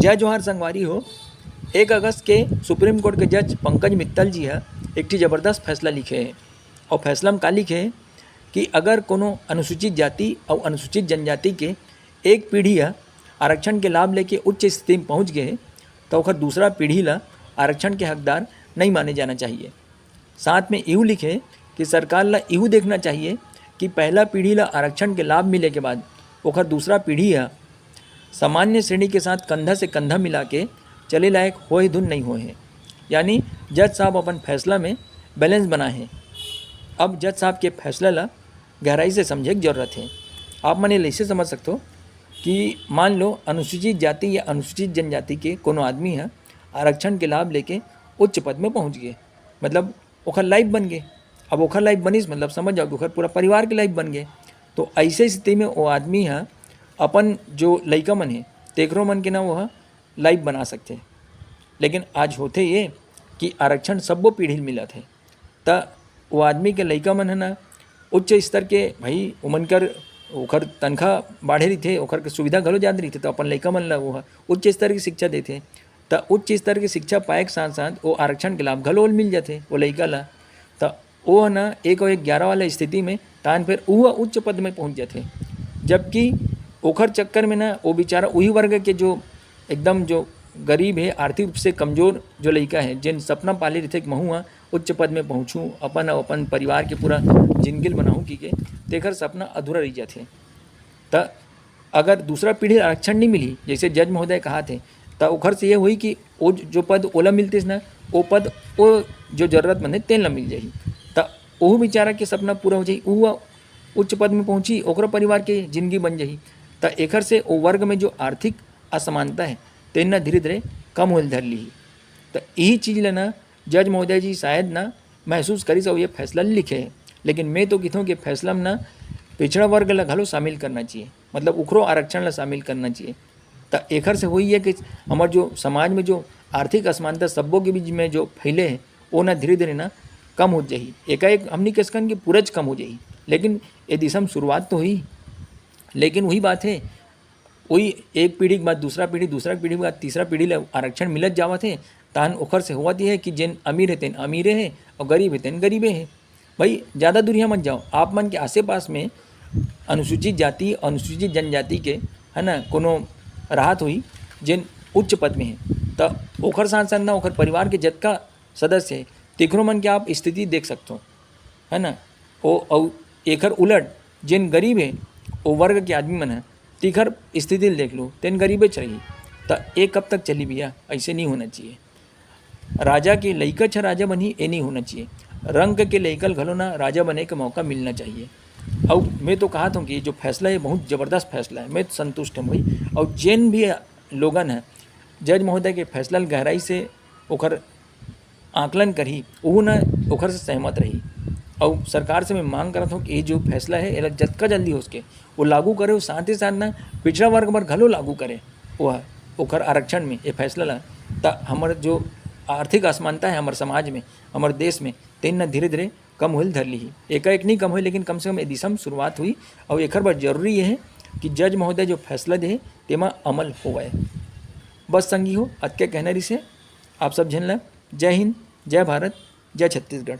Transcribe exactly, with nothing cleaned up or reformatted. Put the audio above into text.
जय जोहार संगवारी हो। एक अगस्त के सुप्रीम कोर्ट के जज पंकज मित्तल जी ह एक ठी जबरदस्त फैसला लिखे हे। अउ फैसला म का लिखे हे कि अगर कोनो अनुसूचित जाति अउ अनुसूचित जनजाति के एक पीढ़ी ह आरक्षण के लाभ लेके उच्च स्थिति म पहुंच गे हे, त ओखर दूसरा पीढ़ी ल आरक्षण के हकदार नइ माने जाना चाहिए। साथ में इहू लिखे कि सरकार ल इहू देखना चाहिए कि पहला पीढ़ी ल आरक्षण के लाभ मिले के बाद ओखर दूसरा पीढ़ी ह सामान्य श्रेणी के साथ कंधा से कंधा मिला के चले लायक होए धुन नइ होए हे। यानी जज साहब अपन फैसला में बैलेंस बनाए हे। अब जज साहब के फैसला ल गहराई से समझे के जरूरत हे। आप मन ये अइसे समझ सकथो कि मान लो अनुसूचित जाति या अनुसूचित जनजाति के कोनो आदमी ह आरक्षण के लाभ लेके उच्च पद में पहुंच गे, मतलब ओखर लाइफ बन गे। अब ओखर लाइफ बनिस, मतलब समझ जाओ कि ओखर पूरा परिवार के लाइफ बन गे। तो अइसे स्थिति में वो आदमी ह अपन जो लइका मन हे तेकरो मन के ना वो ह लाइफ बना सकथे। लेकिन आज होथे ये कि आरक्षण सब्बो पीढ़ी ल मिलत हे, त वो आदमी के लइका मन ह ना उच्च स्तर के, भाई ओमन कर ओखर तनखा बाढ़े रहिथे, ओखर के सुविधा घलो जादा रहिथे, त अपन लइका मन ल वो ह उच्च स्तर की शिक्षा देथे। त उच्च स्तर की शिक्षा पाए के साथ साथ वो आरक्षण के लाभ घलो मिल जाथे वो लइका ल। त वो ह ना एक अउ एक ग्यारह वाला स्थिति में तान फेर वो उच्च पद में पहुंच जाथे, जबकि ओखर चक्कर में ना वो बेचारा वही वर्ग के जो एकदम जो गरीब हे, आर्थिक रूप से कमजोर जो लइका हे, जेन सपना पाले रहिथे कि महूँ ह उच्च पद में पहुँचूँ, अपन अउ अपन परिवार के पूरा जिंदगी ल बनाहूँ कहिके, तेखर सपना अधूरा रहि जाथे। त अगर दूसरा पीढ़ी ल आरक्षण नइ मिलही, जइसे जज महोदय कहाथे, त ओखर से ये होही कि वो जो पद ओला मिलतिस ना, वो पद वो जो जरूरतमंद हे तेन ला मिल जाही। त ओहू बेचारा के सपना पूरा हो जाही, वो उच्च पद में पहुँची, ओकरो परिवार के जिंदगी बन जाही। त एखर से वो वर्ग में जो आर्थिक असमानता हे, तेन ना धीरे-धीरे कम होए ल धर लिही। त इही चीज ल ना जज महोदय जी शायद ना महसूस करिस अउ ये फैसला लिखे हे। लेकिन मैं तो कहिथों कि फैसला में ना पिछड़ा वर्ग ला घलो शामिल करना चाहिए, मतलब ओखरो आरक्षण ला शामिल करना चाहिए। त एखर से होही ये कि हमर जो समाज में जो आर्थिक असमानता सब्बो के बीच में जो फैले हे, वो ना धीरे-धीरे ना कम होत जाही। एकाएक हमनी कहि सकन कि पूरच कम हो जाही, लेकिन ये दिशा में शुरुआत तो होही। लेकिन वही बात हे, वही एक पीढ़ी के बाद दूसरा पीढ़ी, दूसरा पीढ़ी के बाद तीसरा पीढ़ी ला आरक्षण मिलत जावत हे, तहन ओखर से होवत ये हे कि जेन अमीर हे तेन अमीरे हे अउ गरीब हे तेन गरीबे हे। भाई, ज़्यादा दूरिहा मत जाओ, आप मन के आसे पास में अनुसूचित जाति, अनुसूचित जनजाति के, है ना, कोनो राहत होही, जेन उच्च पद में हे, त ओखर साथ साथ ना ओखर परिवार के जतका सदस्य हे, तेखरो मन के आप स्थिति देख सकथो, है ना। ओ, अउ एखर उलट जेन गरीब हे, ओ वर्ग के आदमी मन हे, तिखर स्थिति ल देख लो, तेन गरीबेच रही। त ए कब तक चली भैया? अइसे नहीं होना चाहिए। राजा के लइका छ राजा बनही, ए नहीं होना चाहिए। रंक के लइका ल घलो ना राजा बने के मौका मिलना चाहिए। अउ मैं तो कहत हूँ कि ये जो फैसला हे, बहुत जबरदस्त फैसला हे, मैं तो संतुष्ट हूँ भाई। अउ जेन भी लोगन हे, जज महोदय के फैसला ल गहराई से ओखर आकलन करही, ओहू न ओखर से सहमत रही। अउ सरकार से मैं मांग करत हूँ कि ये जो फैसला हे, एला जतका जल्दी हो सके वो लागू करे, अउ साथ ही साथ न पिछड़ा वर्ग बर घलो लागू करे, वो ओखर आरक्षण में ये फैसला ला। त हमर जो आर्थिक असमानता हे हमर समाज में, हमर देश में, तेन न धीरे-धीरे कम होइल धर लिही। एकाएक नहीं कम होई, लेकिन कम से कम ए दिशा में शुरुआत होई, अउ एखर बर जरूरी ये हे कि जज महोदय जो फैसला दे हे, तेमा अमल होवय। बस संगी हो, अतके कहना रिहिस हे आप सब झन ला। जय हिंद, जय भारत, जय छत्तीसगढ़।